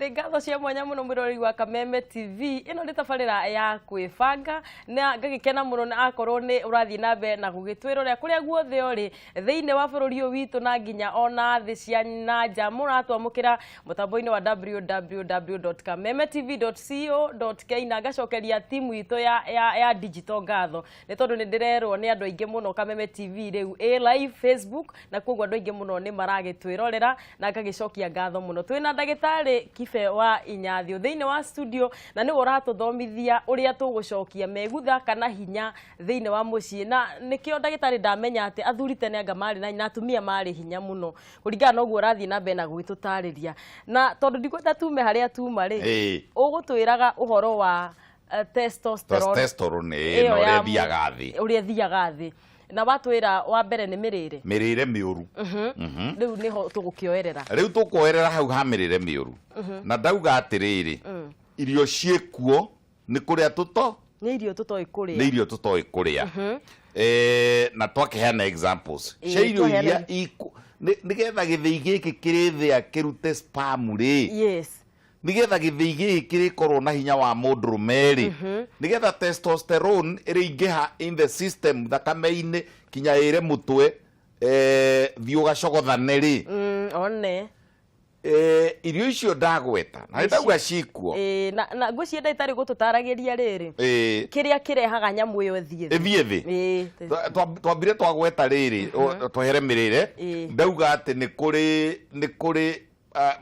Nĩ ngatho cia mwanya mũno mwĩroreri wa Kameme TV. Ĩno nĩ tabarĩra ya kwĩbanga na ngagĩkena mũno na akorwo nĩ ũrathiĩ na mbere na gũgĩtwĩrorera kũrĩa guothe ũrĩ thĩinĩ wa bũrũri ũyũ witũ na nginya ona thĩ cia na nja. Mũratwamũkĩra mũtambo-inĩ wa www.kamemetv.co.ke na ngacokeria timu itũ ya digital ngatho nĩ tondũ nĩ ndĩrerwo nĩ andũ aingĩ mũno Kameme TV rĩu ĩ live Facebook, na koguo andũ aingĩ mũno nĩ maragĩtwĩrorera na ngagĩcokia ngatho mũno. Twĩna ndagĩtarĩ Kibe wa Inyathio thĩinĩ wa studio na nĩwe ũratũthomithia ũrĩa tũgũcokia megutha kana hinya thĩinĩ wa mũciĩ, na nĩkĩo ndagĩtarĩ ndamenya atĩ athuri tene anga marĩ na atumia marĩ hinya mũno kũringana na ũguo ũrathiĩ na mbere na gũgĩtũtarĩria. Na tondũ ndikwenda tume harĩa tuma rĩ, ũgũtwĩraga ũhoro wa testosterone. Testosterone ĩĩ, ĩyo na ũrĩa ya ĩthiaga thĩ. Ũrĩa ĩthiaga thĩ, na watwĩra wa mbere nĩ mĩrĩre. Mĩrĩre mĩũru. Rĩu nĩho tũgũkĩoerera. Rĩu tũkuoerera hau ha mĩrĩre mĩũru, na ndauga atĩrĩrĩ, irio ciĩkuo nĩ kũrĩa tũto Nĩ irio tũtoĩ kũrĩa. Nĩ irio tũtoĩ kũrĩa. Na twakĩheana examples cia irio twaheana iria nĩgetha gĩthĩi gĩkĩ kĩrĩthĩa kĩrute sperm rĩ, nĩgetha gĩthĩi gĩkĩ kĩrĩkorwo na hinya wa mũndũrũme rĩ, nĩgetha testosterone ĩrĩingĩha in the system, thakame-inĩ, kinya ĩre mũtwe thiĩ ũgacogothane rĩ, One. Irio icio ndagweta na nĩ ndauga cikuo. Ĩĩ, na ngwĩciria ndagĩtarĩ gũtũtaragĩria rĩrĩ kĩrĩa kĩrehaga nyamũ ĩyo ĩthiĩ thĩ. Ĩthiĩ thĩ. Twambire twagweta rĩrĩ, twehere mĩrĩre. Ndauga atĩ nĩ kũrĩ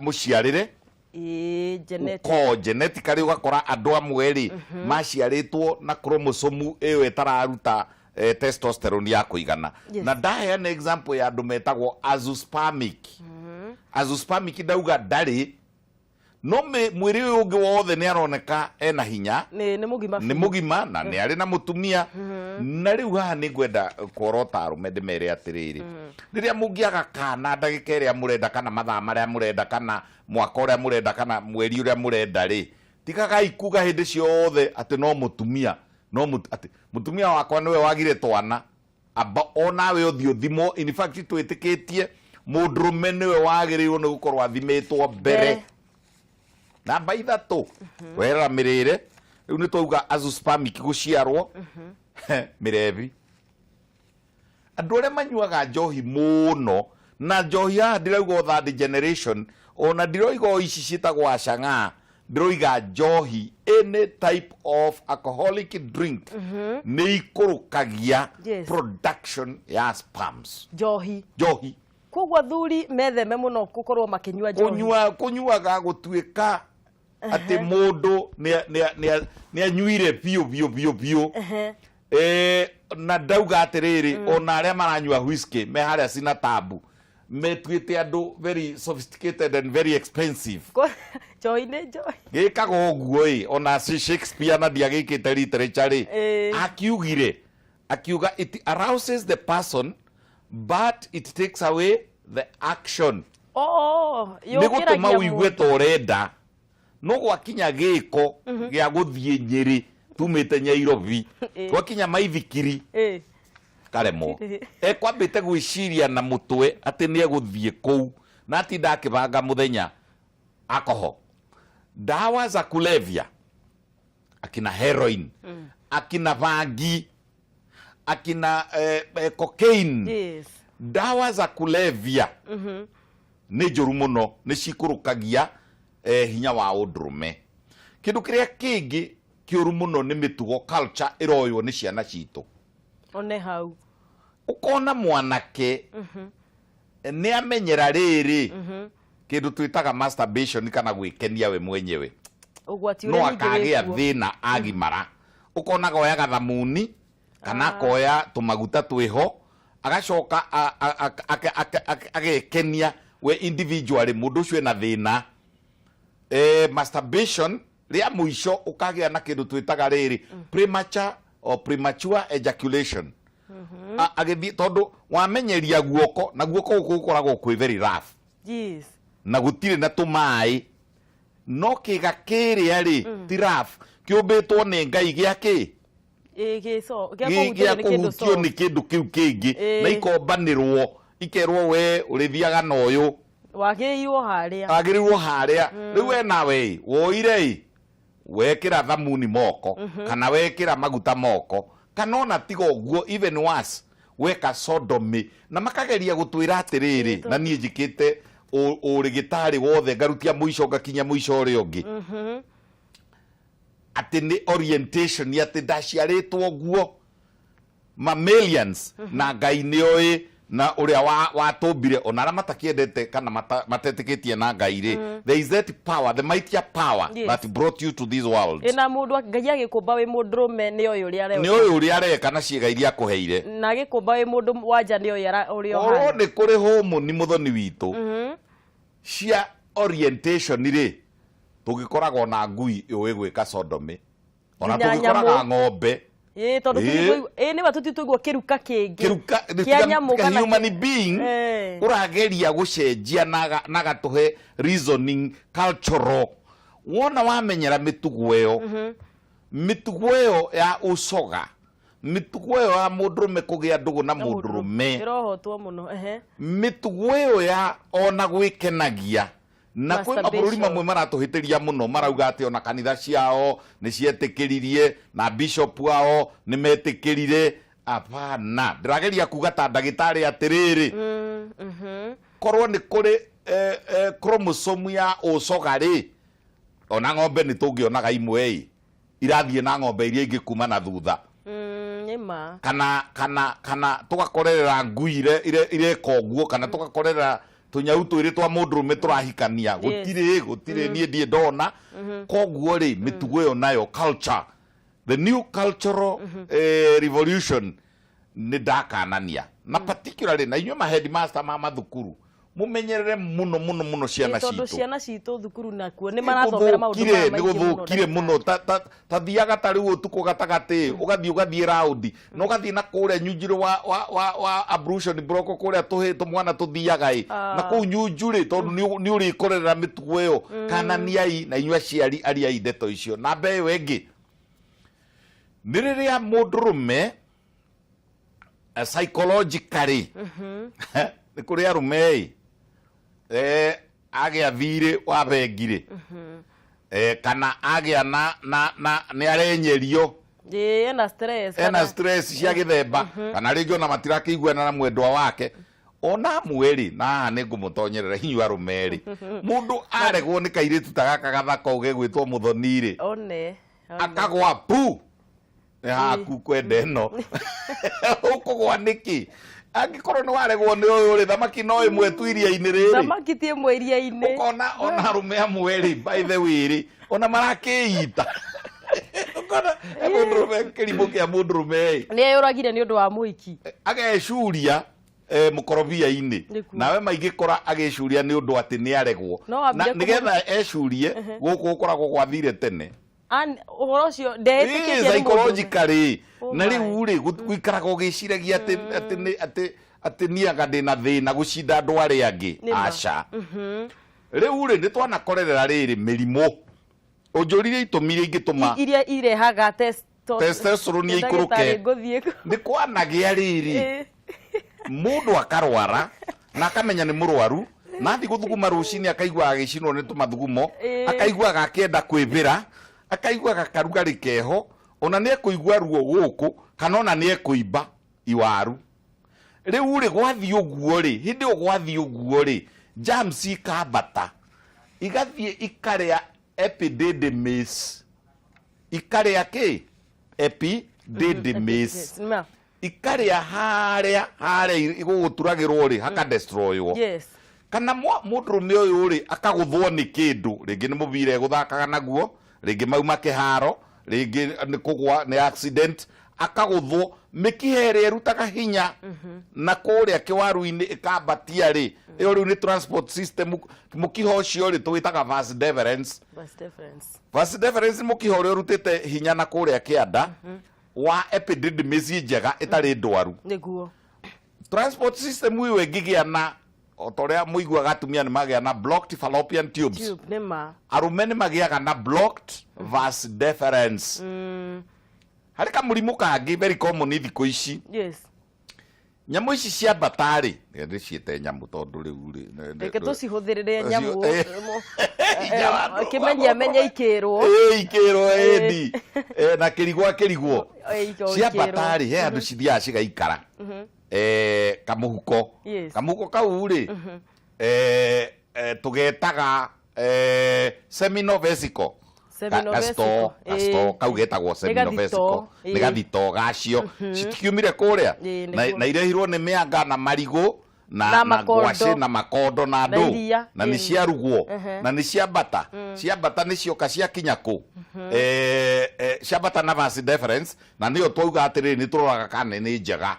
mũciarĩre. Ĩĩ, genetic. Ko genetically ũgakora andũ amwe rĩ maciarĩtwo na chromosome ĩyo ĩtararuta testosterone ya kũigana. Na ndaheana example ya andũ metagwo azoospermic. Azoospermic ndauga ndarĩ no mwĩrĩ ũyũ ũngĩ wothe nĩ aroneka ena hinya. Nĩ mũgima nĩ biũ. Mũgima na nĩ arĩ na mũtumia. Na rĩu haha nĩ ngwenda kuorota arũme ndĩmere atĩrĩrĩ, rĩrĩa mũngĩaga kana ndagĩka ĩrĩa mũrenda kana mathaa marĩa mũrenda kana mwaka ũrĩa mũrenda kana mweri ũrĩa mũrenda rĩ, tigagai kuga hĩndĩ ciothe atĩ no mũtumia, no atĩ mũtumia wakwa nĩwe wagire twana. Amba onawe ũthiĩ ũthimwo. In fact, twĩtĩkĩtie mũndũrũme nĩwe wagĩrĩirwo nĩ gũkorwo athimĩtwo mbere. Mbere. Namba 3, werera mĩrĩre. Rĩu nĩ twauga azoospermic gũciarwo, mĩrebi, andũ arĩa manyuaga njohi mũno. Na njohi haha ndirauga o third generation, ona ndiroiga o ici ciĩtagwo acang'a, ndĩroiga njohi, any type of alcoholic drink nĩ ikũrũkagia production ya sperms. Njohi. Njohi. Koguo athuri metheme mũno gũkorwo makĩnyua njohi. Kũnyua, kũnyuaga gũtuĩka atĩ mũndũ nĩ anyuire biũ biũ biũ biũ. Na ndauga atĩrĩrĩ, ona arĩa maranyua whisky me harĩa cinatabu metuĩte andũ very sophisticated and very expensive. Njohi nĩ njohi. Gĩkaga ũguo ĩ, ona Shakespeare na ndiagĩkĩte literature rĩ, akiugire, akiuga it arouses the person but it takes away the action. Oh, nĩ gũtũma yũkĩragia ũigue mũndũ. Ta ũrenda, no gwakinya gĩko gĩa gũthiĩ Nyĩrĩ tumĩte Nyairobi, gwakinya maithikiri, karemwo. Ekwambĩte gwĩciria na mũtwe atĩ nĩ egũthiĩ kũu na atinda akĩbanga mũthenya. Alcohol, dawa za kulevya, akina heroin, akina bangi, akina cocaine, dawa za kulevya nĩ njũru mũno, nĩ cikũrũkagia hinya wa ũndũrũme. Kĩndũ kĩrĩa kĩngĩ kĩũru mũno nĩ mĩtugo, culture ĩroywo nĩ ciana citũ. One hau. Ũkona mwanake nĩ amenyera rĩrĩ kĩndũ twĩtaga masturbation kana gwĩkenia we mwenyewe. Ũgwati no ũrĩa ningĩ akagĩa wĩkuo. Thĩna agimara ũkonaga oyaga thamuni kana akoya tũmaguta twĩho, agacoka agekenia we individually. Mũndũ ũcio ena thĩna. Masturbation rĩa mũico ũkagĩa na kĩndũ twĩtaga rĩrĩ premature or premature ejaculation. Agĩthiĩ tondũ wamenyeria guoko na guoko gũkũ gũkoragwo kwĩ very rough na gũtirĩ na tũmaĩ, no kĩga kĩrĩa rĩ ti rough, kĩũmbĩtwo nĩ Ngai gĩa kĩ? Ĩ, gĩa gĩa kũhutio nĩ kĩndũ kũhutio soft. Nĩ kĩndũ kĩu kĩngĩ na ikombanĩrwo ikerwo we ũrĩthiaga na ũyũ. Wagĩrĩirwo harĩa. Agĩrĩirwo harĩa rĩu we nawe ĩ woire ĩ wekĩra thamuni moko kana wekĩra maguta moko kana ona tiga ũguo, even worse, weka sodomy na makageria gũtwĩra atĩrĩrĩ, na niĩ njĩkĩte ũrĩgĩtarĩ wothe ngarutia mũico ngakinya mũico ũrĩa ũngĩ, atĩ nĩ orientation, atĩ ndaciarĩtwo guo mammalians na Ngai nĩ oĩ na ũrĩa watũmbire ona arĩa matakĩendete kana matetĩkĩtie na Ngai rĩ, there is that power, the mightier power that brought you to this world. Ĩ na mũndũ Ngai agĩkũmba wĩ mũndũrũme nĩ oĩ ũrĩa areka. Nĩ oĩ ũrĩa areka na ciĩga iria akũheire. Na agĩkũmba wĩ mũndũ wanja nĩ oĩ ũrĩa korwo ũhana. Nĩ kũrĩ homoni mũthoni witũ cia orientation rĩ, tũngĩkoragwo na ngui yũĩ gwĩka sodomy ona Nginya tũngĩkoraga nyamũ. Ng'ombe. Ĩ tondũ ĩ nĩwe tũtitũigua kĩruka kĩngĩ kĩruka kĩa nyamũ kana human being ũrageria gũcenjia na gatũhe reasoning cultural. Wona wamenyera mĩtugo ĩyo, mĩtugo ĩyo ya ũcoga, mĩtugo ĩyo ya mũndũrũme kũgĩa ndũgũ na mũndũrũme, ĩrohotwo mũno, ehe. Mĩtugo ĩyo ya ona gwĩkenagia na kwĩ mabũrũri Masturbation. Mamwe maratũhĩtĩria mũno, marauga atĩ ona kanitha ciao nĩ cietĩkĩririe na bishop wao nĩ metĩkĩrire. Apana, ndĩrageria kuga ta ndagĩtarĩ atĩrĩrĩ, korwo nĩ kũrĩ chromosome ya ũcoga rĩ, ona ng'ombe nĩ tũngĩonaga imwe ĩ irathiĩ na ng'ombe iria ingĩ kuma na thutha. Nĩ ma. Kana tũgakorerera ngui ireka ũguo, kana tũgakorerera tũnyau twĩrĩ twa mũndũrũme tũrahikania. Gũtirĩ niĩ ndirĩ ndona. Koguo rĩ, mĩtugo ĩyo nayo, culture, the new cultural revolution, nĩ ndakanania na particularly na inyuĩ ma headmaster ma mathukuru, mũmenyerere mũno mũno mũno ciana Ĩ, tondũ citũ. Ciana citũ thukuru nakuo nĩ marathomera maũndũ maya nĩ maingĩ mũno. Gũthũkire mũno. Ta thiaga ta rĩu ũtukũ gatagatĩ, ũgathiĩ raundi na ũgathiĩ na kũrĩa nyunjirĩ wa ablution block, kũrĩa tũhĩ tũmwana tũthiaga ĩ na kũu nyunju rĩ, tondũ nĩ ũrĩkorerera mĩtugo ĩyo. Kananiai na inyuĩ aciari ariai ndeto icio. Namba ĩyo ĩngĩ nĩ rĩrĩa mũndũrũme psychologically, nĩ kũrĩ arũme ĩ agĩa thirĩ wa bengi rĩ, kana agĩa na nĩ arenyerio. Ĩ, ena stress. Ena stress cia gĩthemba, kana rĩngĩ ona matirakĩiguana na mwendwa wake ona amwe rĩ, na haha nĩ ngũmũtonyerera inyuĩ arũme rĩ, mũndũ aregwo nĩ kairĩtu ta gaka gathaka ũgegwĩtwo mũthoni rĩ, one one. Akagwa pu nĩ haku kwenda ĩno ũkũgwa nĩkĩ angĩkorwo nĩ waregwo nĩ ũyũ rĩ, thamaki no ĩmwe tu iria-inĩ rĩrĩ. Thamaki ti ĩmwe iria-inĩ. Ũkona ona arũme amwe rĩ, by the way rĩ, ona marakĩita, ũkona he mũndũrũme, kĩrimũ kĩa mũndũrũme ĩ. Nĩ eyũragire nĩ ũndũ wa mũhiki. Agecuria mũkorobia-inĩ. Nĩguo. Nawe maingĩkora agĩcuria nĩ ũndũ atĩ nĩ aregwo. No wambire na nĩgetha ecurie gũkũ gũkoragwo gwathire tene. Ũhoro ũcio ndeĩtĩkĩtie nĩ mũndũ. Psychologically. Oh na my. Rĩu rĩ, gũikaraga ũgĩciragia atĩ niĩ anga ndĩna thĩna gũcinda andũ arĩa angĩ. Nĩ ma. Aca, rĩu rĩ, nĩ twanakorerera rĩrĩ mĩrimũ ũnjũririe itũmi iria ingĩtũma iria irehaga testosterone Ndagĩtarĩ, ĩikũrũke. Ngũthiĩ Nĩ kwanagĩa rĩrĩ, mũndũ akarwara na akamenya nĩ mũrwaru, na athiĩ gũthuguma rũcinĩ akaigua agĩcinwo nĩ tũmathugumo, akaiguaga akĩenda kwĩbĩra, akaiguaga karugarĩ keho, ona nĩ ekũigua ruo gũkũ, kana ona nĩ ekũimba iwaru. Rĩu rĩ, gwathiĩ ũguo rĩ, hĩndĩ ĩyo gwathiĩ ũguo rĩ, germs ikambata igathiĩ ikarĩa epididymis, ikarĩa kĩ? Epididymis. Ma. Ikarĩa harĩa harĩa gũgũturagĩrwo rĩ, hakadestroywo. Kana mũndũrũme ũyũ rĩ, akagũthwo nĩ kĩndũ, rĩngĩ nĩ mũbira egũthakaga naguo, rĩngĩ mauma kĩharo, rĩngĩ nĩ kũgwa, nĩ accident, akagũthwo mĩkiha ĩrĩa ĩrutaga hinya na kũrĩa kĩwaru-inĩ ĩkambatia rĩ, ĩyo rĩu nĩ transport system. Mũkiha ũcio rĩ, tũwĩtaga vas deferens. Vas deferens. Vas deferens nĩ mũkiha ũrĩa ũrutĩte hinya na kũrĩa kĩanda wa epididymis njega ĩtarĩ ndwaru. Transport system ĩyo ĩngĩgĩa na o ta ũrĩa mũiguaga atumia nĩ magĩa na blocked fallopian tubes, tube nĩ ma. Arũme nĩ magĩaga na blocked vas deferens. Harĩ kamũrimũ kangĩ very common thikũ ici. Nyamũ ici ciambata rĩ, ndĩciĩte nyamũ tondũ rĩu rĩ Reke tũcihũthĩrĩre nyamũ. Hinya wa andũ. Kĩmenyi amenye ikĩrwo. Ĩĩ, ikĩrwo ĩndi na kĩrigwo akĩrigwo. Ĩĩ, Ciambata rĩ, he handũ cithiaga cigaikara kamũhuko. Kamũhuko kau rĩ, tũgetaga seminal vesicle. Seminal vesicle, Gasto kau getagwo seminal gathitoo, vesicle, nĩ gathitoo gacio citikiumire kũrĩa. Nĩguo. Na irehirwo nĩ mĩanga na marigũ na Na na makondo. ngwacĩ na makondo na Na ndũ iria, na nĩ ciarugwo na nĩ ciambata, ciambata nĩ cioka ciakinya kũ, ciambata na vas deferens, na nĩyo twauga atĩrĩrĩ, nĩ tũroraga kana nĩ njega,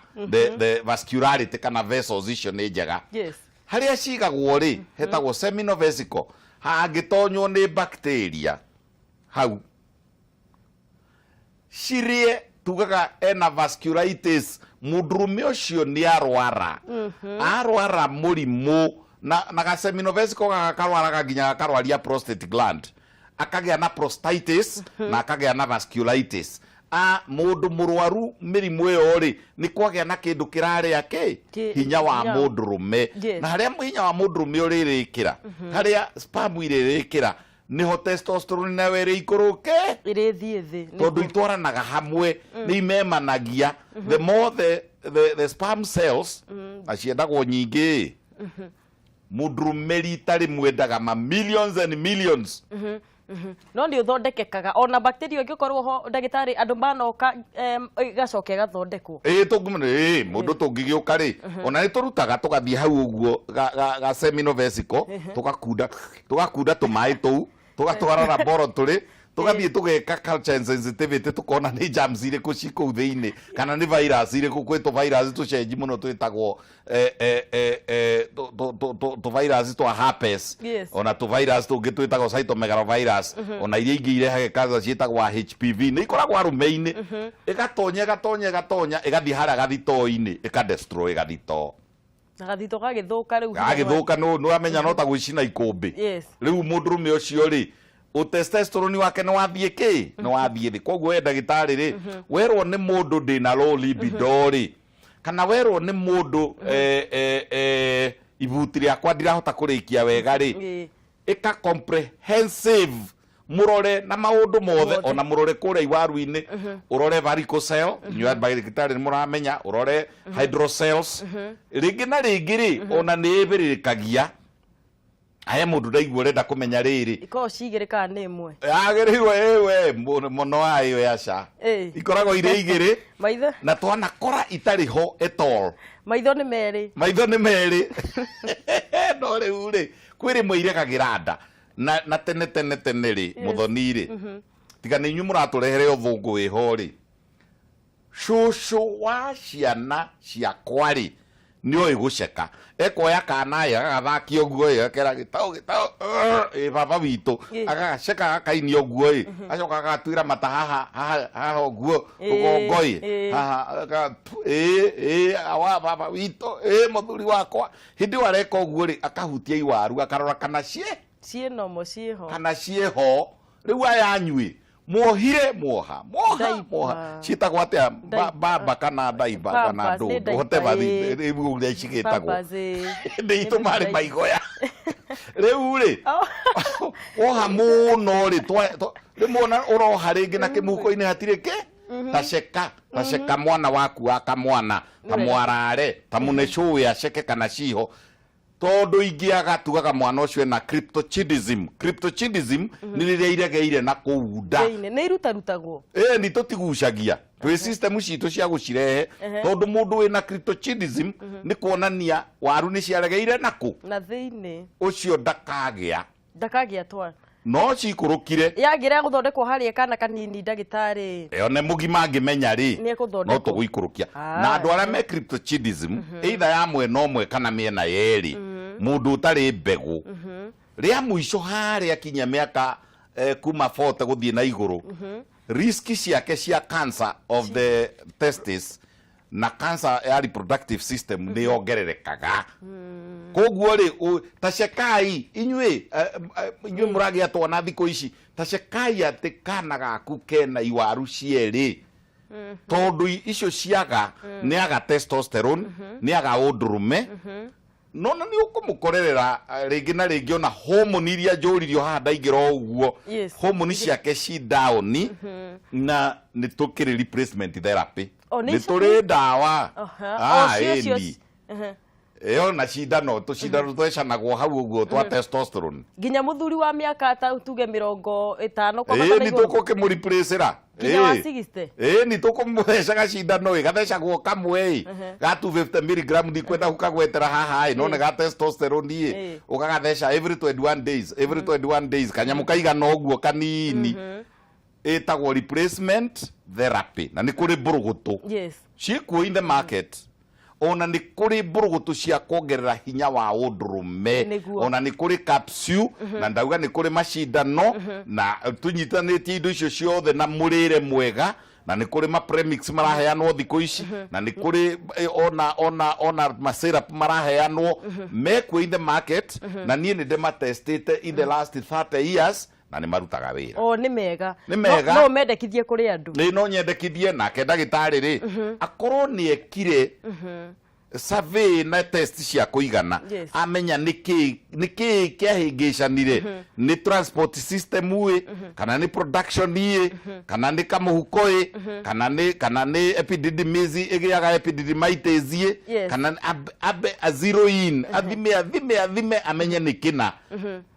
the vascularity kana vessels icio nĩ njega. Harĩa cigagwo rĩ, hetagwo seminal vesicle. Hangĩtonywo nĩ bacteria hau cirĩe, tugaga ena vasculitis, mũndũrũme ũcio nĩ arwara, arwara mũrimũ na gaseminal vesicle gaka karwaraga nginya gakarwaria prostate gland, akagĩa na prostatitis na akagĩa na vasculitis. A mũndũ mũrwaru mĩrimũ ĩyo rĩ, nĩ kwagĩa na kĩndũ kĩrarĩa kĩ hinya wa hinya. Mũndũrũme. Na harĩa hinya wa mũndũrũme ũrĩrĩkĩra, harĩa sperm irĩrĩkĩra, nĩho testosterone nayo ĩrĩikũrũke. Ĩrĩthiĩ thĩ. Tondũ itwaranaga hamwe, nĩ imemanagia. The more the sperm cells, na ciendagwo nyingĩ, mũndũrũme rita rĩmwe endaga ma millions and millions. No nĩ ũthondekekaga ona bacteria ĩngĩkorwo ho, ndagĩtarĩ, andũ manoka ĩgacoka ĩgathondekwo? Ĩĩ, tũngĩmenya ĩĩ mũndũ tũngĩgĩũka rĩ, ona nĩ tũrutaga tũgathiĩ hau ũguo ga seminal vesicle, tũgakunda, tũgakunda tũmaĩ tũu, tũgatwara laboratory, tũgathiĩ tũgeka culture and sensitivity, tũkona nĩ germs irĩkũ ci kũu thĩinĩ kana nĩ virus irĩkũ. Kwĩ tũ virus tũcenji mũno twĩtagwo tũ virus twa herpes, ona tũ virus tũngĩ twĩtagwo cytomegalovirus, ona iria ingĩ irehage cancer ciĩtagwo HPV, nĩ ikoragwo arũme-inĩ. Ĩgatonya, ĩgatonya, ĩgatonya, ĩgathiĩ harĩa gathitoo-inĩ, ĩkadestroy gathitoo. Na gathito gagĩthũka rĩu. Gagĩthũka, nĩ wamenya no ta gwĩcina ikũmbĩ. Rĩu mũndũrũme ũcio rĩ, testosterone wake nĩ wathiĩ kĩ, nĩ wathiĩ thĩ. Koguo we ndagĩtarĩ rĩ, werwo nĩ mũndũ ndĩna low libido rĩ, kana werwo nĩ mũndũ ibuti rĩakwa ndirahota kũrĩkia wega rĩ, ĩka comprehensive, mũrore na maũndũ mothe. Mothe. Ona mũrore kũrĩa iwaru-inĩ, ũrore varicocele, inyuĩ ndagĩtarĩ nĩ mũramenya, ũrore hydroceles rĩngĩ na rĩngĩ rĩ, ona nĩ ĩbĩrĩrĩkagia. Aya mũndũ ndaigua ũrenda kũmenya rĩrĩ. Ikoragwo cigĩrĩ kana nĩ ĩmwe? Yagĩrĩirwo ĩwe mũno wa ĩyo aca. Ikoragwo irĩ igĩrĩ. Maitho. Na twanakora itarĩ ho at all. Maitho nĩ merĩ. Maitho nĩ merĩ, no rĩu rĩ, kwĩ rĩmwe iregagĩra nda na tene tene tene rĩ, mũthoni rĩ, tiga nĩ inyuĩ mũratũrehere ũthũngũ wĩho rĩ, cũcũ wa ciana ciakwa rĩ, nĩ oĩ gũceka, ekoya kana ĩ agagathakia ũguo ĩ, agakera gĩtaũ gĩtaũ, ĩ baba witũ. Agagaceka, agakainia ũguo ĩ, agacoka agatuĩra mata haha haha haha ũguo rũgongo ĩ, haha ĩ ĩ awa baba witũ, ĩ mũthuri wakwa. Hĩndĩ ĩyo areka ũguo rĩ, akahutia iwaru, akarora kana ciĩ Ciĩ nomo, ciĩho. Kana ciĩho. Rĩu aya anyuĩ muohire, muoha muoha. Diaper. Muoha ciĩtagwo atĩa? Diaper. Bamba kana daiba kana Pampers, nĩ ndũ diaper, whatever. Ĩĩ. Rĩu ũrĩa cigĩtagwo. Pampers, ĩĩ. Nĩ itũmarĩ maigoya rĩu rĩ. Oh. Woha mũno rĩ, rĩmwe ona ũroha rĩngĩ na kĩmũhuko-inĩ hatirĩ kĩ. Taceka, taceka mwana waku wa kamwana, ta mwarare, ta mũnecũĩ, aceke kana ciho, tondũ ingĩaga tugaga mwana ũcio ena cryptorchidism. Cryptorchidism nĩ rĩrĩa iregeire na kũu nda. Thĩinĩ nĩ irutarutagwo. Ĩĩ, ni tũtigucagia, twĩ system citũ cia gũcirehe, tondũ mũndũ wĩna cryptorchidism nĩ kuonania waru nĩ ciaregeire na kũ Na thĩinĩ. Ũcio ndakagĩa. Ndakagĩa twana. No cikũrũkire. Yagĩra gũthondekwo harĩa kana kanini, ndagĩtarĩ? Ĩyo nĩ mũgima angĩmenya rĩ, Nĩ ekũthondekwo. No tũgũikũrũkia. Na andũ arĩa me cryptorchidism, either ya mwena ũmwe kana mĩena yerĩ, mũndũ ũtarĩ mbegũ rĩa mũico harĩa kinya mĩaka kuma 40 gũthiĩ na igũrũ, risk ciake cia cancer of the testis na cancer ya reproductive system nĩ yongererekaga. Koguo rĩ, ta cekai inyuĩ, inyuĩ mũragĩa twana thikũ ici, ta cekai atĩ kana gaku kena iwaru cierĩ. Tondũ icio ciaga nĩ aga testosterone, nĩ aga ũndũrũme, nona nĩ ũkũmũkorerera rĩngĩ na rĩngĩ ona homoni iria njũririo haha ndaingĩra o ũguo. Homoni ciake ci down na nĩ tũkĩrĩ replacement therapy. O, nĩ nĩ tũrĩ ndawa. O, cio ĩni. Ĩyo na cindano, tũcindano twecanagwo hau ũguo twa testosterone. Nginya muthuri wa mĩaka ta tuge 50 kwambata ĩĩ na nĩ igũrũ. Tũkũkĩmũreplaceĩra. Nginya wa 60. Ĩĩ, nĩ tũkũmũthecaga cindano ĩ gathecagwo kamwe ĩ ga 250 milligram, ndikwenda gũkagwetera haha ĩ, no nĩ ga testosterone ĩ. Ũgagatheca every 21 days, every 21 days, kanyamũ kaigana ũguo kanini, ĩtagwo replacement therapy, na nĩ kũrĩ mbũrũgũtũ ciĩkuo in the market, ona nĩ kũrĩ mbũrũgũtũ cia kuongerera hinya wa ũndũrũme. Ona nĩ kũrĩ capsule, na ndauga nĩ kũrĩ macindano na tũnyitanĩtie indo icio ciothe na mũrĩre mwega, na nĩ kũrĩ ma premix maraheanwo thikũ ici, na nĩ kũrĩ ona ma syrup maraheanwo mekuo in the market, na niĩ nĩ ndĩmatestĩte in the last 30 years na nĩ marutaga wĩra. O nĩ mega. Nĩ mega. No mendekithie kũrĩ andũ. Nĩ no nyendekithie nake ndagĩtarĩ rĩ akorwo nĩ ekire survey na test cia kũigana, amenya nĩkĩ nĩkĩ kĩahĩngĩcanire, nĩ transport system ĩ, kana nĩ production ĩ, kana nĩ kamũhuko ĩ, kana nĩ epididymis ĩgĩaga epididymitis ĩ, kana ambe a zero in, athime athime athime amenye nĩ kĩna,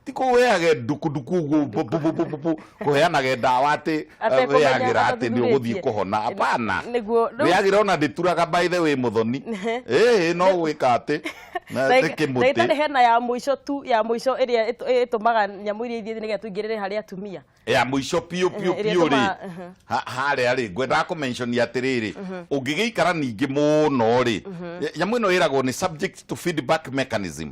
ti kũheage ndukunduku ũguo bu- bu- bu- bu- bu- bu, kũheanage ndawa atĩ atekũmenya, wĩyagĩra atĩ nĩ ũgũthiĩ atathuthurĩtie. Kũhona hapana. Nĩguo. Wĩyagĩra ona ndĩturaga, by the way, mũthoni ĩĩ no gwĩka atĩ na nĩ Ndagĩtarĩ, kĩmũtĩ. Hena ya mũico tu, ya mũico ĩrĩa ĩtũmaga nyamũ iria ithiĩ nĩgetha tũingĩrĩre harĩ atumia. Ya mũico piũ piũ ĩrĩa piũ rĩ, harĩa rĩ ngwendaga kũmention atĩrĩrĩ, ũngĩgĩikara ningĩ mũno rĩ, nyamũ ĩno ĩragwo nĩ subject to feedback mechanism.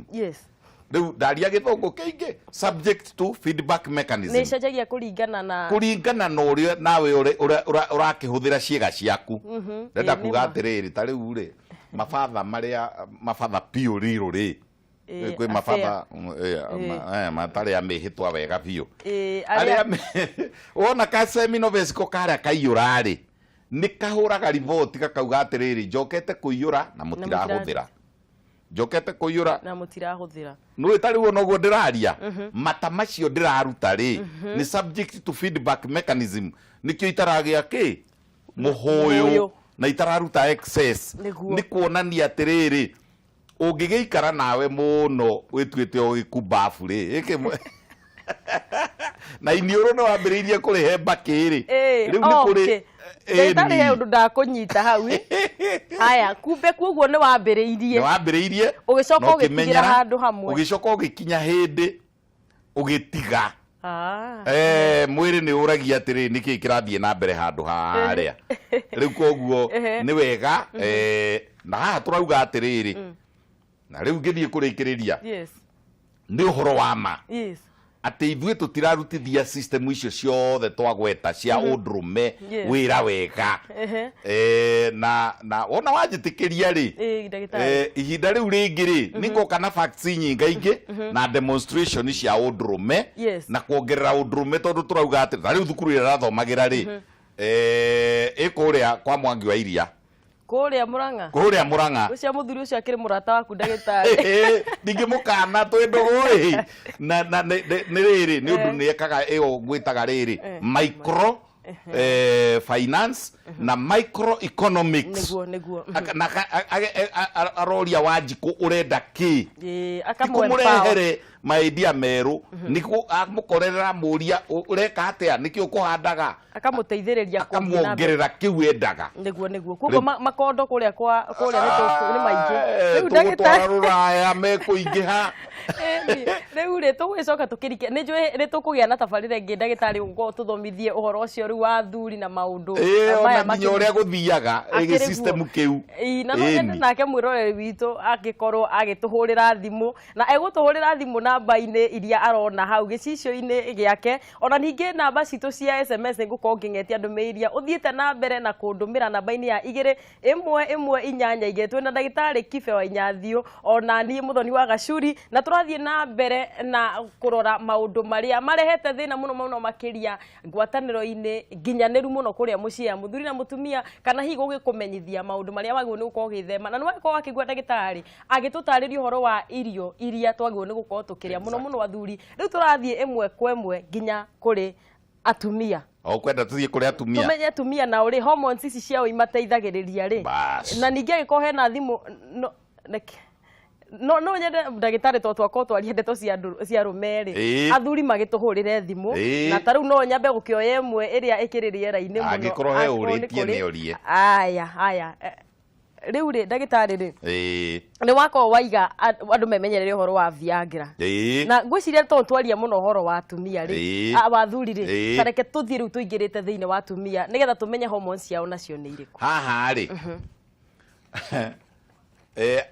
Rĩu ndaria gĩthũngũ kĩingĩ, subject to feedback Nĩ mechanism. Ĩcenjagia kũringana na Kũringana na ũrĩa nawe ũrakĩhũthĩra ciĩga ciaku. Ndenda kuga Nĩ ma. atĩrĩrĩ, ta rĩu rĩ, mabatha marĩa mabatha piũ rirũ rĩ, kwĩ affair. Mabatha matarĩ a mĩhĩtwa wega biũ, arĩa arĩa wona ka seminal vesicle karĩa kaiyũra rĩ, nĩ kahũraga riboti gakauga atĩrĩrĩ, njokete kũiyũra na mũtirahũthĩra, njokete kũiyũra na mũtirahũthĩra. Nĩ ta rĩu onoguo ndĩraria, mata macio ndĩraruta rĩ, nĩ subject to feedback mechanism, nĩkĩo itaragĩa kĩ mũhũyũ Mũhũyũ. Na itararuta excess. Nĩ kuonania atĩrĩrĩ, ũngĩgĩikara nawe mũno wĩtuĩte o gĩkumbabu rĩ, ĩkĩ na iniũrũ nĩ wambĩrĩirie kũrĩhe mbakĩ rĩ, rĩu nĩ kũrĩ Ndagĩtarĩ, he ĩni. ũndũ ndakũnyita hau ĩ. Haya, kumbe kuoguo nĩ wambĩrĩirie Nĩ wambĩrĩirie ũgĩcoka na ũgĩtigĩra ũkĩmenyera, handũ hamwe. Ũgĩcoka ũgĩkinya hĩndĩ ũgĩtiga. Mwĩrĩ nĩ ũragia atĩrĩ, nĩkĩ kĩrathiĩ na mbere handũ harĩa rĩu? Koguo nĩ wega na haha tũrauga atĩrĩrĩ, na rĩu ngĩthiĩ kũrĩkĩrĩria, nĩ ũhoro wa ma atĩ ithuĩ tũtirarutithia system icio ciothe twagweta cia ũndũrũme wĩra wega. Na wona wanjĩtĩkĩria rĩ, Ndagĩtarĩ. Ihinda rĩu rĩngĩ rĩ, nĩ ngoka na facts nyingaingĩ na demonstration cia ũndũrũme na kuongerera ũndũrũme, tondũ tũrauga atĩ ta rĩu thukuru ĩrĩa ĩrathomagĩra rĩ, ĩ kũrĩa kwa Mwangi wa Iria. Kũrĩa Mũrang'a. Kũrĩa Mũrang'a. Ũcio mũthuri ũcio akĩrĩ mũrata waku, ndagĩtarĩ. Ndingĩmũkana twĩ ndũgũ ĩ, na nĩ rĩrĩ, nĩ ũndũ nĩ ekaga ĩyo ngwĩtaga rĩrĩ micro finance na microeconomics. Nĩguo nĩguo. Na aroria Wanjikũ ũrenda kĩ, Ĩĩ, ti akamũ empower. Kũmũrehere maidia merũ, nĩ amũkorerera mũria ũreka atĩa, nĩkĩ ũkũhandaga. Akamũteithĩrĩria kũthiĩ na mbere. Akamwongerera kĩu endaga. Nĩguo, koguo makondo kũrĩa kwa kũrĩa nĩ maingĩ rĩu. Tũgũtwara Ndagĩtarĩ, rũraya mekũingĩha. Ĩni, rĩu rĩ tũgũgĩcoka tũkĩrike nĩ njũĩ nĩ tũkũgĩa na tabarĩra ĩngĩ, ndagĩtarĩ, ũgũkorwo tũthomithie ũhoro ũcio rĩu wa athuri na maũndũ Ĩĩ, maya ona nginya ũrĩa gũthiaga Akĩrĩ ĩgĩ system guo. kĩu. Ĩĩ, na no nyende Ĩni. nake mwĩroreri witũ angĩkorwo agĩtũhũrĩra thimũ, na egũtũhũrĩra thimũ namba-inĩ iria arona hau gĩcicio-inĩ gĩake, ona ningĩ namba citũ cia SMS nĩ ngũkorwo ngĩng'etia ndũmĩrĩri ũthiĩte na mbere na kũndũmĩra namba-inĩ ya 21182. Twĩna ndagĩtarĩ Kibe wa Inyathiũ, ona niĩ Mũthoni wa Gacuri, na tũra Tũrathiĩ na mbere na kũrora maũndũ marĩa marehete thĩna mũno mũno makĩria ngwatanĩro-inĩ nginyanĩru mũno kũrĩa mũciĩ ya mũthuri na mũtumia, kana hihi gũgĩkũmenyithia maũndũ marĩa wagĩrĩirwo nĩ gũkorwo ũgĩthema. Na nĩ wagĩkorwo wakĩigua ndagĩtarĩ agĩtũtarĩria ũhoro wa irio iria twagĩrĩirwo nĩ gũkorwo tũkĩrĩa mũno mũno athuri. Rĩu tũrathiĩ ĩmwe kwa ĩmwe nginya kũrĩ atumia. O kwenda tuthiĩ kũrĩ atumia. Tũmenye atumia nao rĩ, hormones ici ciao imateithagĩrĩria rĩ. Bas. Na ningĩ angĩkorwo hena thimũ no, reke no nyende ndagĩtarĩ, to twakorwo twaria ndeto cia andũ cia arũme rĩ, athuri magĩtũhũrĩre thimũ. Na ta rĩu no nyambe gũkĩoya ĩmwe ĩrĩa ĩkĩrĩ rĩera-inĩ mũno. Angĩkorwo he Angĩkorwo nĩ ũrĩtie kũrĩ. nĩ orie. Aya, aya. Rĩu rĩ, ndagĩtarĩ rĩ, nĩ wakorwo waiga andũ memenyerere ũhoro wa Viagra. Na ngwĩciria tondũ twaria mũno ũhoro wa atumia rĩ, wa athuri rĩ, ta reke tũthiĩ rĩu tũingĩrĩte thĩinĩ wa atumia nĩgetha tũmenye hormones ciao nacio nĩ irĩkũ. Haha rĩ,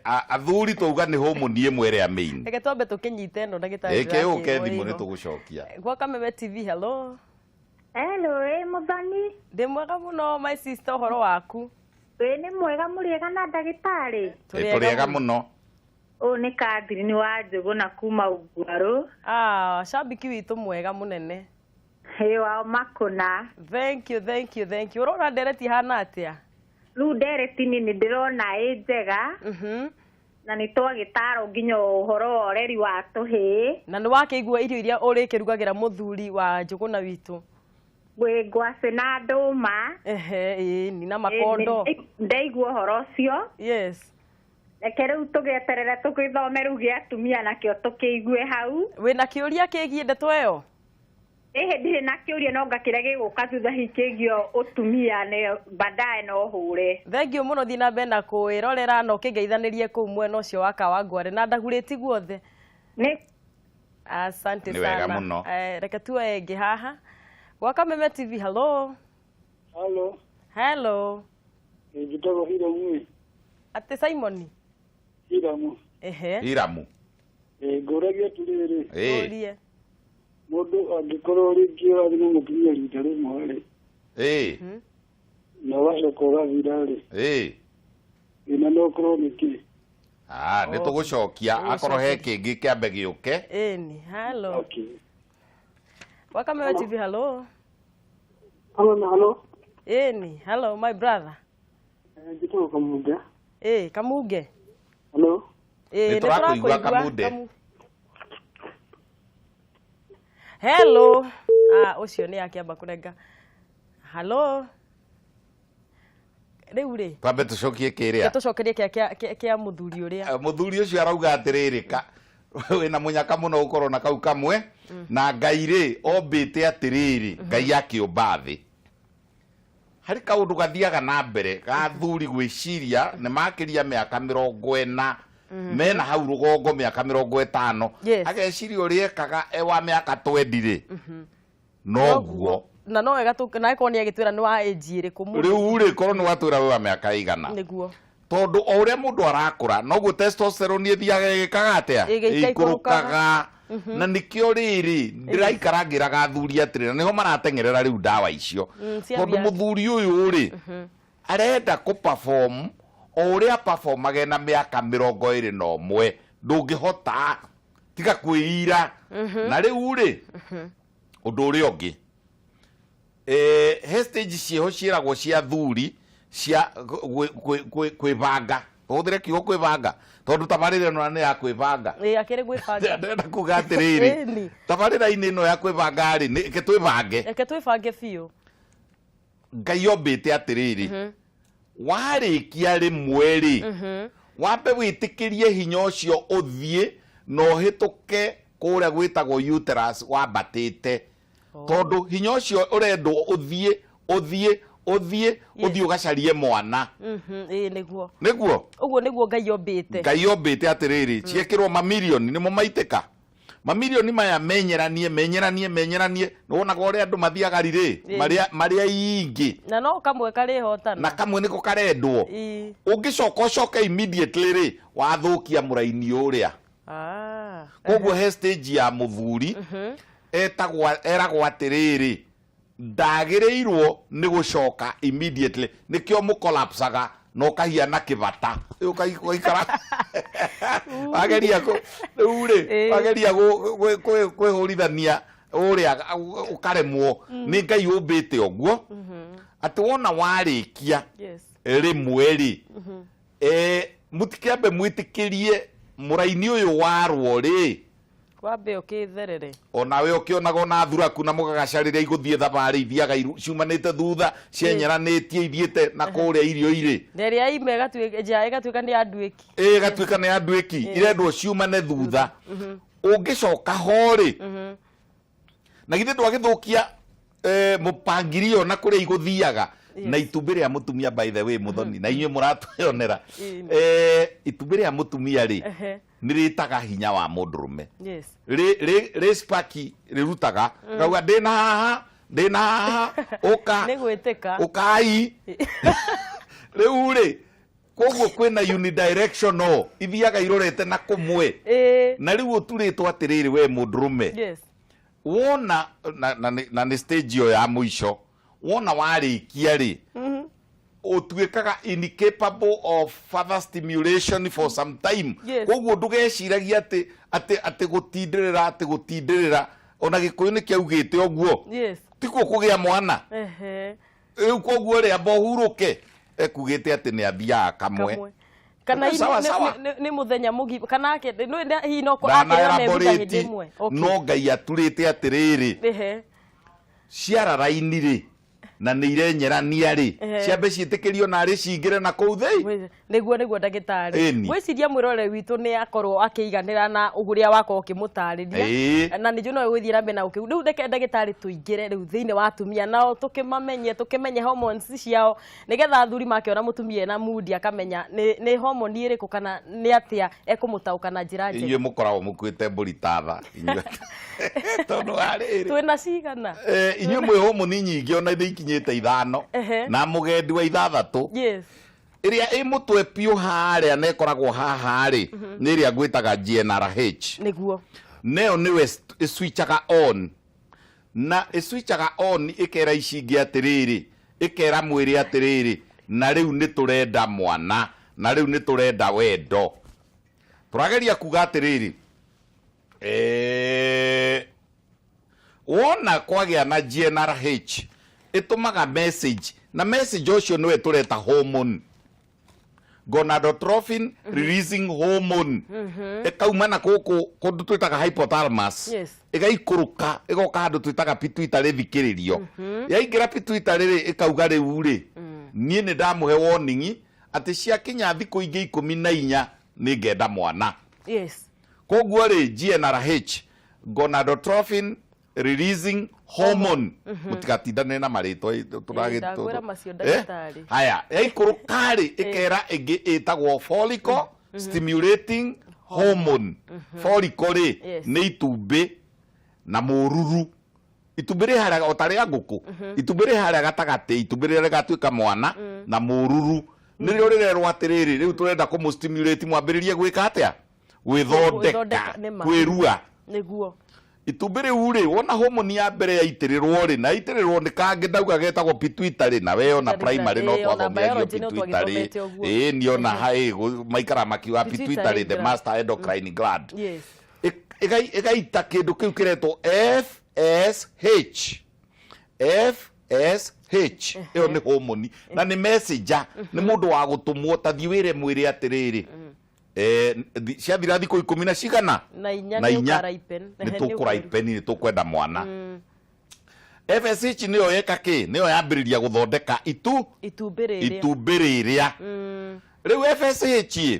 athuri twauga nĩ homoni ĩmwe ĩrĩa main. Reke twambe tũkĩnyite ĩno, ndagĩtarĩ. Ĩke ũke ndĩrakĩrwo thimũ nĩ ĩho. tũgũcokia. Gwa Kameme TV, hello. Hello, ĩ Mũthoni. Ndĩ mwega mũno, my sister, ũhoro waku? Ĩ nĩ mwega, mũrĩega na ndagĩtarĩ? Tũrĩega mũno. Ũyũ nĩ Catherine wa Njũgũna kuma Ungwarũ. Ah, shabiki witũ mwega mũnene. Ĩ wao makũna. Thank you, thank you, thank you. Ũrona ndereti ihana atĩa? Rĩu ndereti nĩ ndĩrona ĩ njega na nĩ twagĩtarwo nginya ũhoro wa ũreri wa tũhĩĩ. Na nĩ wakĩigua irio iria ũrĩkĩrugagĩra mũthuri wa Njũgũna witũ? Gwĩ ngwacĩ na ndũma. Ehe, ĩni, na makondo. Ndaigua ũhoro ũcio. Reke rĩu tũgĩeterere tũgĩthome rĩu gĩa atumia nakĩo tũkĩigue hau. Wĩna kĩũria kĩgiĩ ndeto ĩyo? Ĩhĩ, ndirĩ na kĩũria, no ngakĩrĩa gĩgũka thutha hihi kĩgiĩ ũtumia nĩ baadaye no hũre. Thank you mũno, thiĩ na mbere na kwĩrorera na ũkĩngeithanĩrie kũu mwena ũcio wa Kawangware na ndagurĩti guothe. Nĩ Asante Nĩ wega sana. mũno. Reke tuoe ĩngĩ haha gwa Kameme TV, hello. Halo, Hello. Njĩtagwo Hiramu. Atĩ Simon? Hiramu. Ehe. Iramu. Ngũragia atĩrĩrĩ, Ũrie. Mũndũ angĩkorwo rĩngĩ ũrathiĩ na mũtumia rita rĩmwe rĩ, na ũgacoka ũgathira rĩ, thĩna no ũkorwo nĩ kĩ? Ah, nĩ tũgũcokia akorwo he kĩngĩ kĩambe gĩũke. Ĩni, hello. Okay. Gwa Kameme TV, hello. Halo, halo. Ĩni, hello, my brother. Njĩtagwo Kamunge. Ĩ Kamunge. Halo. Ĩ. Nĩ tũrakũigua, Kamunde. Hello. Ah, ũcio nĩ akĩamba kũrenga. Hello. Rĩu rĩ, Twambe tũcokie kĩrĩa. Tũcokerie kĩa mũthuri ũrĩa. Mũthuri ũcio arauga atĩrĩrĩ, ka wĩna mũnyaka mũno gũkorwo na kau kamwe na Ngai rĩ ombĩte atĩrĩrĩ, Ngai akĩũmba thĩ harĩ kaũndũ gathiaga na mbere ga thuri gwĩciria nĩ makĩria mĩaka 40 mena hau rũgongo, mĩaka 50, ageciria ũrĩa ekaga e wa mĩaka 20 rĩ, noguo. Na no wega na ĩkorwo nĩ agĩtwĩra nĩ wa age ĩrĩkũ mũndũ. Rĩu rĩ, korwo nĩ watwĩra wĩ wa mĩaka ĩigana. Tondũ o ũrĩa mũndũ arakũra noguo testosterone ĩthiaga ĩgĩkaga atĩa? Ĩgĩikũrũkaga. Ĩikũrũkaga. Na nĩkĩo rĩrĩ ndĩraikara ngĩraga athuri atĩrĩ, na nĩho marateng'erera rĩu ndawa icio, cia tondũ Viagra. Mũthuri ũyũ rĩ arenda kũ perform o ũrĩa performage na mĩaka 21, ndũngĩhota tiga kwĩira. Na rĩu rĩ, ũndũ ũrĩa ũngĩ, he stage ciĩho ciĩragwo cia thuri cia kwĩbanga, tũhũthĩre kiugo kwĩbanga tondũ tabarĩra ĩno nĩ ya kwĩbanga. Ĩ, akĩrĩ gwĩbanga. Ndĩrenda kuga atĩrĩrĩ, tabarĩra-inĩ ĩno ya kwĩbanga rĩ, reke twĩbange. Reke twĩbange biũ. Ngai ombĩte atĩrĩrĩ, warĩkia rĩmwe rĩ, wambe wĩtĩkĩrie hinya ũcio ũthiĩ na ũhĩtũke kũrĩa gwĩtagwo uterus wambatĩte, tondũ hinya ũcio ũrendwo ũthiĩ, ũthiĩ, ũthiĩ, ũthiĩ ũgacarie mwana. Ĩ nĩguo. Nĩguo. Ũguo nĩguo Ngai ombĩte. Ngai ombĩte atĩrĩrĩ, ciekĩrwo mamirioni nĩmo maitĩka mamirioni maya, menyeranie, menyeranie, menyeranie. Nĩwonaga ũrĩa andũ mathiaga rirĩ marĩa marĩa ingĩ. Na no kamwe karĩhotana. Na kamwe nĩko karendwo. Ũngĩcoka ũcoke immediately rĩ, wathũkia mũraini ũrĩa. Koguo he stage ya mũthuri etagwo, eragwo atĩrĩrĩ, ndagĩrĩirwo nĩ gũcoka immediately, nĩkĩo mũkolapsaga na ũkahiana kĩbata. Rĩu ũgaikara wageria kũ rĩu. Rĩu rĩ, wageria kwĩhũrithania ũrĩa ũkaremwo. Nĩ Ngai ũmbĩte ũguo atĩ wona warĩkia rĩmwe rĩ, mũtikĩambe mwĩtĩkĩrie mũraini ũyũ warwo rĩ. Wambe ũkĩtherere. Onawe ũkĩonaga ona thuraku na mũgagaca rĩrĩa igũthiĩ thabarĩ ithiaga ciumanĩte thutha cienyeranĩtie ithiĩte na kũrĩa irio irĩ. Na ĩrĩa ima ĩgatuĩka nja ĩgatuĩka nĩ ya nduĩki. Ĩ ĩgatuĩka nĩ ya nduĩki, irendwo ciumane thutha. Ũngĩcoka ho rĩ, na githĩ ndwagĩthũkia mũpangirio na kũrĩa igũthiaga na itumbĩ rĩa mũtumia. By the way, Mũthoni, na inyuĩ mũratwĩonera, itumbĩ rĩa mũtumia rĩ, nĩ rĩtaga hinya wa mũndũrũme. Rĩ spaki rĩrutaga rauga, "Ndĩna haha, ndĩna haha, ũka." Nĩ gwĩtĩka. Ũkai rĩu rĩ. Koguo kwĩna unidirectional, ithiaga irorete na kũmwe. Na rĩu ũturĩtwo atĩrĩrĩ, we mũndũrũme, wona na nĩ stage ĩyo ya mũico, wona warĩkia rĩ, ũtuĩkaga incapable of further stimulation for some time. Koguo ndũgeciragia atĩ gũtindĩrĩra, atĩ gũtindĩrĩra, ona Gĩkũyũ nĩ kĩaugĩte ũguo, tikuo kũgĩa mwana. Rĩu koguo rĩ, amba ũhurũke, ekugĩte atĩ nĩ athiaga kamwe. Kamwe. Kana hihi Sawa, sawa. Nĩ mũthenya mũgima kana ake hihi no Ndana akĩrĩra meruta hĩndĩ elaborate, ĩmwe. Okay. No Ngai aturĩte atĩrĩrĩ, ciara raini rĩ, na nĩ irenyerania rĩ, ciambe ciĩtĩkĩrio narĩ cingĩre na kũu thĩi. Nĩguo ndagĩtarĩ. Ĩni. Ngwĩciria mwĩrore witũ nĩ akorwo akĩiganĩra na ũrĩa wakorwo ũkĩmũtarĩria. Na nĩ njũĩ no ũgũthiĩ na mbere na ũkĩ rĩu. Reke ndagĩtarĩ tũingĩre rĩu thĩinĩ wa atumia nao, tũkĩmamenye, tũkĩmenye hormones ciao, nĩgetha athuri makĩona mũtumia ena mood akamenya nĩ hormone ĩrĩkũ kana nĩ atĩa ekũmũtaũka na njĩra njega. Inyuĩ mũkoragwo mũkuĩte mbũri tatha inyuĩ, tondũ wa rĩrĩ, Twĩna cigana? Inyuĩ mwĩ homoni nyingĩ, ona nĩ ikinyĩte 5 na mũgendi wa 6. Ĩrĩa ĩ mũtwe piũ harĩa na ĩkoragwo haha rĩ, nĩ ĩrĩa ngwĩtaga GnRH. Neyo nĩwe ĩswitchaga on, na ĩswitchaga on ĩkera ici ingĩ atĩrĩrĩ, ĩkera mwĩrĩ atĩrĩrĩ, na rĩu nĩ tũrenda mwana, na rĩu nĩ tũrenda wendo. Tũrageria kuga atĩrĩrĩ, wona kwagĩa na GnRH, ĩtũmaga message, na message ũcio nĩwe tũreta hormone, gonadotropin releasing hormone, ĩkauma na gũkũ kũndũ twĩtaga hypothalamus, ĩgaikũrũka ĩgoka handũ twĩtaga pituitary thikĩrĩrio. Yaingĩra pituitary rĩ, ĩkauga, "Rĩu rĩ, niĩ nĩ ndamũhe warning atĩ ciakinya thikũ ingĩ 14 nĩ ngenda mwana." Koguo rĩ, GnRH, gonadotropin releasing hormone, mũtigatindanĩre na marĩtwa. Ndakwĩra macio, ndagĩtarĩ. Haya, yaikũrũka rĩ, ĩkera ĩngĩ ĩtagwo follicle stimulating hormone. Follicle rĩ, nĩ itumbĩ na mũruru. Itumbĩ rĩ harĩa o ta rĩa ngũkũ, itumbĩ rĩ harĩa gatagatĩ, itumbĩ rĩrĩa rĩgatuĩka mwana, na mũruru nĩrĩo rĩrerwo atĩrĩrĩ, rĩu tũrenda kũmũ stimulate mwambĩrĩrie gwĩka atĩa? Gwĩthondeka. Gwĩthondeka, nĩ ma. Kwĩrua. Itumbĩ rĩu rĩ, wona homoni ya mbere yaitĩrĩrwo rĩ, na yaitĩrĩrwo nĩ kangĩ ndauga getagwo pituitary, na we ona primary no Ĩĩ, ona twathomithagia biology no pituitary. twagĩthomete ũguo. Ĩĩ, ni ona maikara makiuga pituitary pituitary, the gland. master endocrine gland. Ĩgaita kĩndũ kĩu kĩretwo FSH. FSH ĩyo nĩ homoni na nĩ messenger, nĩ mũndũ wa gũtũmwo, ta thiĩ wĩre mwĩrĩ atĩrĩrĩ, ciathira thikũ ikũmi na cigana? Na inya. Na nĩ inya. ũkaripen. Nĩ tũkũraipeni, nĩ tũkwenda mwana. FSH nĩyo yeka kĩ? Nĩyo yambĩrĩria gũthondeka itu itumbĩ rĩrĩa. Itumbĩ rĩrĩa. Rĩu FSH ĩ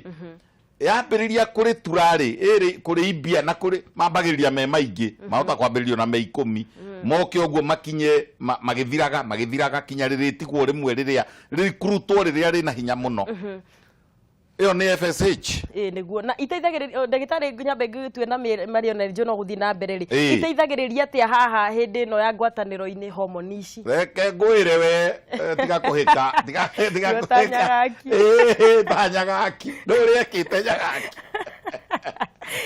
yambĩrĩria kũrĩtura rĩ, ĩrĩ kũrĩimbia na kũrĩ mambagĩrĩria me maingĩ, mahota kwambĩrĩrio na me 10, moke ũguo makinye magĩthiraga, magĩthiraga, kinya rĩrĩtigwo rĩmwe rĩrĩa rĩkurutwo, rĩrĩa rĩna hinya mũno. Ĩyo nĩ FSH. Ĩĩ, nĩguo. Na iteithagĩrĩria, ndagĩtarĩ, nyambe ngĩtue na mario na no gũthiĩ na mbere rĩ, iteithagĩrĩria atĩa haha hĩndĩ ĩno ya ngwatanĩro-inĩ, homoni ici? Reke ngwĩre we, tiga kũhĩka, tiga Ruo ta kũhĩka. Nyagaki. Ĩĩ, ta Nyagaki nĩ ũrĩa ekĩte. Nyagaki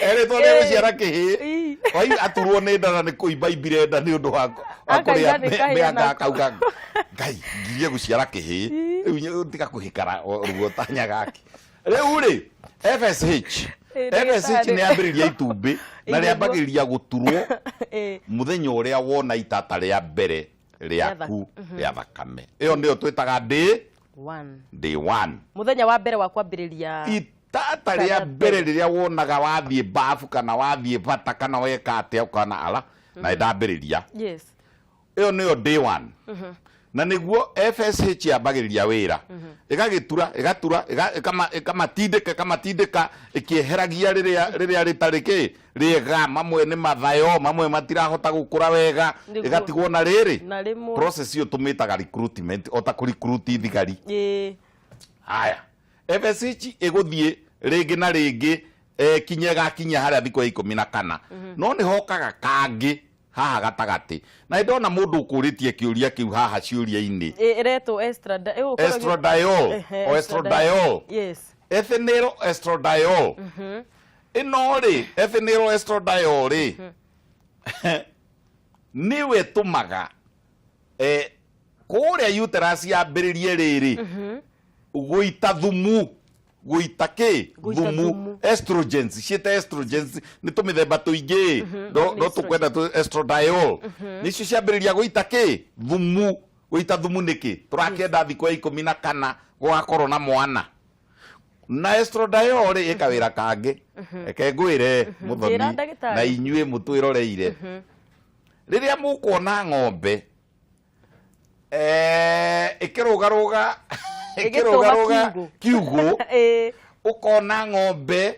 erĩtwo nĩ gũciara kĩhĩ. Wai aturwo nĩ nda na nĩ kũimba imbire nda nĩ ũndũ wa Akauga kũrĩa nĩ kahĩĩ mĩanga. nako. Akauga, "Ngai, ngirie gũciara kĩhĩ rĩu, tiga kũhĩkara ruo ta Nyagaki." Rĩu rĩ, FSH Ĩ, FSH ndagĩtarĩ. nĩ yambĩrĩria itumbĩ na Ĩ, nĩguo. rĩambagĩrĩria gũturwo Ĩ. mũthenya ũrĩa wona itata rĩa mbere rĩaku rĩa thakame. Ĩyo nĩyo twĩtaga day One. Day one. Mũthenya wa mbere wa kwambĩrĩria itata rĩa mbere rĩrĩa wonaga wathiĩ bafu kana wathiĩ bata kana weka atĩa, ũkona ala na ndambĩrĩria. Ĩyo nĩyo day one, na nĩguo FSH yambagĩrĩria wĩra, ĩgagĩtura, ĩgatura, ĩkamatindĩka, ĩkamatindĩka, ĩkĩeheragia rĩrĩa rĩtarĩ kĩ rĩega. Mamwe nĩ mathayo, mamwe matirahota gũkũra wega. Ĩgatigwo na rĩrĩ Na rĩmwe. Process ĩyo tũmĩtaga recruitment, o ta kũrecruit thigari. Haya, FSH ĩgũthiĩ rĩngĩ na rĩngĩ, kinya ĩgakinya harĩa thikũ ya 14. No nĩ hokaga kangĩ haha gatagatĩ, na nĩ ndona mũndũ ũkũrĩtie kĩũria kĩu haha ciũria-inĩ. Ĩ, ĩretwo ĩgũkorwo Estradiol. Ehe, O estradiol. Ethinyl estradiol ĩno rĩ, ethinyl estradiol rĩ, nĩwe ĩtũmaga kũrĩa uterus yambĩrĩrie rĩrĩ gũita thumu, gũita kĩ? Gũita thumu. Thumu. Estrogens, ciĩte estrogens, nĩ tũmĩthemba tũingĩ, no nĩ no tũkwenda estradiol nĩcio ciambĩrĩria gũita kĩ? Thumu. Gũita thumu nĩkĩ? Tũrakĩenda thikũ ya 14 gũgakorwo na mwana. Na estradiol rĩ, ĩka wĩra kangĩ. Reke ngwĩre mũthoni Njĩra, ndagĩtarĩ. na inyuĩ mũtwĩroreire, rĩrĩa mũkuona ng'ombe ĩkĩrũgarũga, ĩkĩrũgarũga kiugũ. Kiugũ, ũkona ng'ombe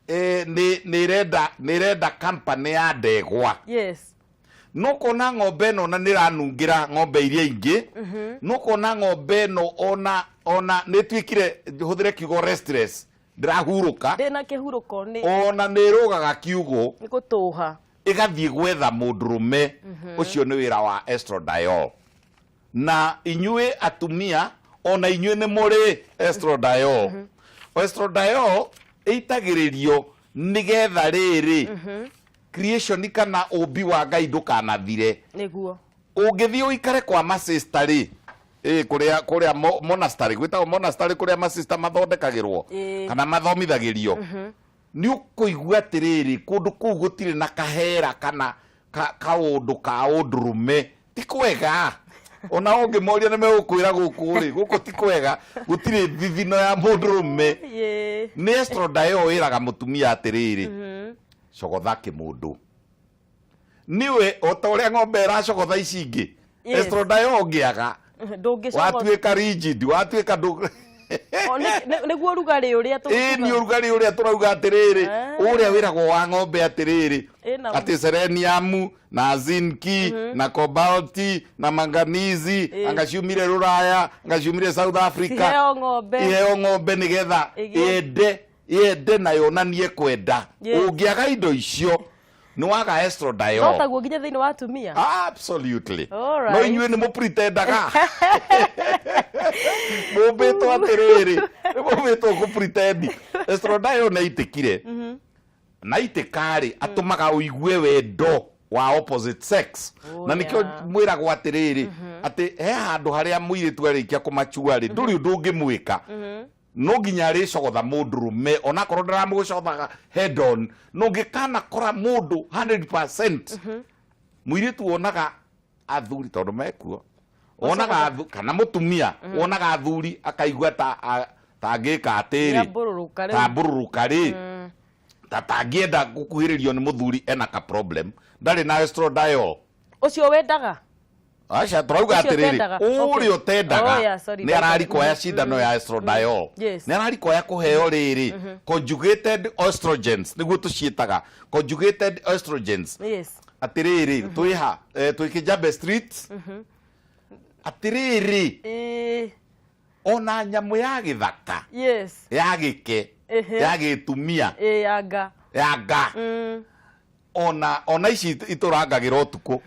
nĩ ĩrenda company ya ndegwa. No kona ng'ombe ĩno na nĩ ĩranungĩra ng'ombe iria ingĩ, no kona ng'ombe ĩno ona nĩ ĩtuĩkire, hũthĩre kiugo restless, ndĩrahurũka. Ndĩna kĩhurũko nĩ Ona nĩ ĩrũgaga kiugũ. Nĩ gũtũha. Ĩgathiĩ gwetha mũndũrũme ũcio. Nĩ wĩra wa estradiol. Na inyuĩ atumia, ona inyuĩ nĩ mũrĩ estradiol. Estradiol ĩitagĩrĩrio nĩgetha rĩrĩ creation kana ũmbi wa Ngai ndũkanathire. Ũngĩthiĩ ũikare kwa masista rĩ, kũrĩa monastery, gwĩtagwo monastery, kũrĩa masista mathondekagĩrwo kana mathomithagĩrio, nĩ ũkũigua atĩrĩrĩ, kũndũ kũu gũtirĩ na kahera kana kaũndũ ka ũndũrũme, ti kwega. Ona ũngĩmoria nĩ megũkwĩra gũkũ rĩ, gũkũ ti kwega, gũtirĩ thithino ya mũndũrũme. Nĩ estradiol ĩraga mũtumia atĩrĩrĩ, cogotha kĩmũndũ niwe, o ta ũrĩa ng'ombe ĩracogotha ici ingĩ. Estradiol ũngĩaga, Ndũngĩcogotha. Watuĩka rigid, watuĩka ndũ O, nĩguo ũrugarĩ ũrĩa Ĩ, nĩ ũrugarĩ ũrĩa tũrauga atĩrĩrĩ, ũrĩa wĩragwo wa ng'ombe atĩrĩrĩ, atĩ selenium na zinc na cobalt na manganese, anga ciumire Rũraya, anga ciumire South Africa. Ciheo ng'ombe. Iheo ng'ombe nĩgetha yende, yende na yonanie kwenda. Ũngĩaga indo icio, nĩ waga estradiol. No taguo nginya thĩinĩ wa atumia. Absolutely. No inyuĩ nĩ mũpretendaga, mũmbĩtwo atĩrĩrĩ, nĩ mũmbĩtwo kũpretend. Estradiol nĩ aitĩkire na aitĩka-rĩ, atũmaga ũigue wendo wa opposite sex. Na nĩkĩo mwĩragwo atĩrĩrĩ, atĩ he handũ harĩa mũirĩtu arĩkia kũmachua-rĩ, ndũrĩ ũndũ ũngĩmwĩka, no nginya arĩcogotha mũndũrũme, onakorwo ndaramũcogothaga head on. No ũngĩkanakora mũndũ 100%, mũirĩtu wonaga athuri, tondũ mekuo, wonaga kana mũtumia wonaga athuri akaigua ta ta angĩka atĩrĩ, Nĩambũrũrũka rĩu. Ta mbũrũrũka rĩ, ta tangĩenda gũkuhĩrĩrio nĩ mũthuri, ena ka problem, ndarĩ na estradiol. Ũcio wendaga. Aca, tũrauga Ũcio atĩrĩrĩ, ũtendaga. Ũrĩa ũtendaga Oh, yeah, sorry, nĩ ararikoya cindano ya estradiol. Nĩ ararikoya kũheo rĩrĩ conjugated estrogens, nĩguo tũciĩtaga conjugated estrogens. Atĩrĩrĩ, twĩha twĩ Kijabe Street, atĩrĩrĩ, ona nyamũ ya gĩthaka ya gĩke, ya gĩtumia, Ĩ, anga. Ya nga, ona ici itũrangagĩra ũtukũ,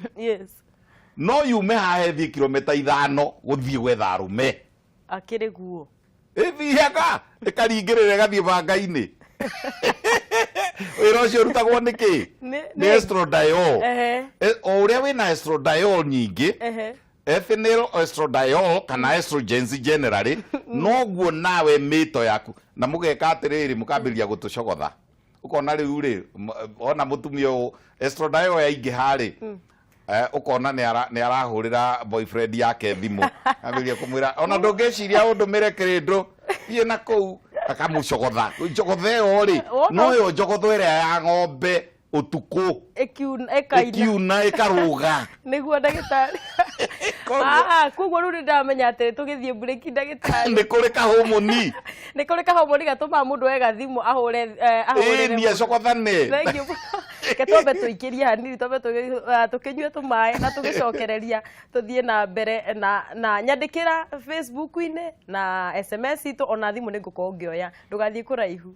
no yume haha ĩthiĩ kilomita 5 gũthiĩ gwetha arũme. Akĩrĩ guo. Ĩthiaga ĩkaringĩrĩra, ĩgathiĩ banga-inĩ. Wĩra ũcio ũrutagwo nĩ kĩ? Nĩ estradiol. O ũrĩa wĩna estradiol nyingĩ, ethinyl estradiol kana estrogens generally, noguo nawe mĩto yaku na mũgeka atĩrĩrĩ, mũkambĩrĩria gũtũcogotha. Ũkona rĩu rĩ, ona mũtumia ũyũ estradiol yaingĩha rĩ, ũkona nĩ arahũrĩra boyfriend yake thimũ, ambĩrĩria kũmwĩra, ona ndũngĩciria ũndũmĩre kĩrĩndũ, thiĩ na kũu, akamũcogotha. Njogotha ĩyo rĩ, Wona- noyo njogotho ĩrĩa ya ng'ombe ũtukũ. Ĩkiuna, ĩkaina. Ĩkiuna ĩkarũga. Nĩguo, ndagĩtarĩ. Ah, koguo rĩu nĩ ndamenya atĩ tũgĩthiĩ mburĩki, ndagĩtarĩ, Nĩ kũrĩ kahũmũni. Nĩ kũrĩ kahomoni gatũmaga mũndũ oe gathimũ ahũre, ahũrĩre Ĩni. Mũndũ. Acogothane. Thank you. Reke twambe tũikĩrie hanini, twambe tũkĩnyue tũmaĩ na tũgĩcokereria tũthiĩ na mbere na nyandĩkĩra Facebook-inĩ na SMS itũ, ona thimũ nĩ ngũkorwo ngĩoya. Ndũgathiĩ kũraihu.